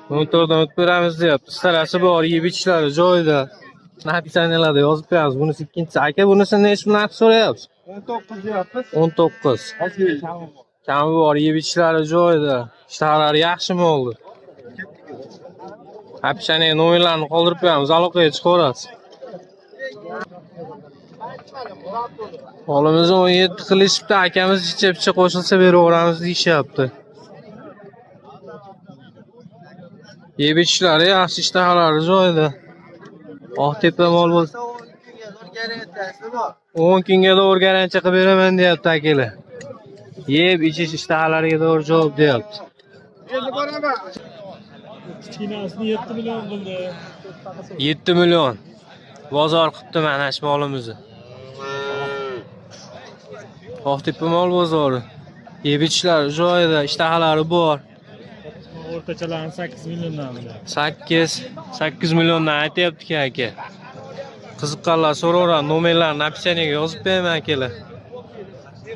14 dan o'tib beramiz deyapti. Istarasi bor, yeb ichishlari joyida. Написание larda yozib qo'yamiz. Bunisi ikkinchisi. Aka, bunisi nechi narx so'rayapsiz? 19 deyapmiz. 19. Ozgina kami bor. Kami bor, yeb ichishlari joyida. Ishtahalari yaxshi moldi. Описание nomerlarini qoldirib qo'yamiz, aloqaga chiqaverasiz. Molimizni 17 qilishibdi, akamiz icha picha qo'shilsa beraveramiz deyishyapti. Yeb ichishlari yaxshi, ishtahalari joyida. Oqtepa mol bo'lsa 10 kunga to'g'ri garantiya qilib beraman deyapti akalar. Yeb ichish ishtahalariga to'g'ri javob deyapti. Endi boraman. Kichkinasini 7 million qildi. 7 million. Bozor qilibdi mana shu molimizni. Oqtepa mol bozori. Yeb ichishlari joyida, ishtahalari bor. O'rtachalarni 8 milliondan qildi. 8 milliondan aytyapti aka. Qiziqqanlar so'raveradi, nomerlarini описание ga yozib qo'yaman akalar.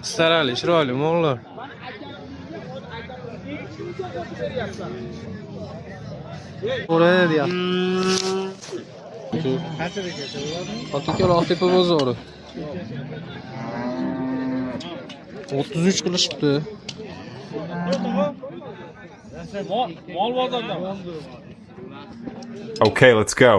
Istarali, chiroyli mollar. So'raydi deyapti. Otikal Oqtepa bozori. 33 qilishibdi. Mol bozorda. Okay, let's go.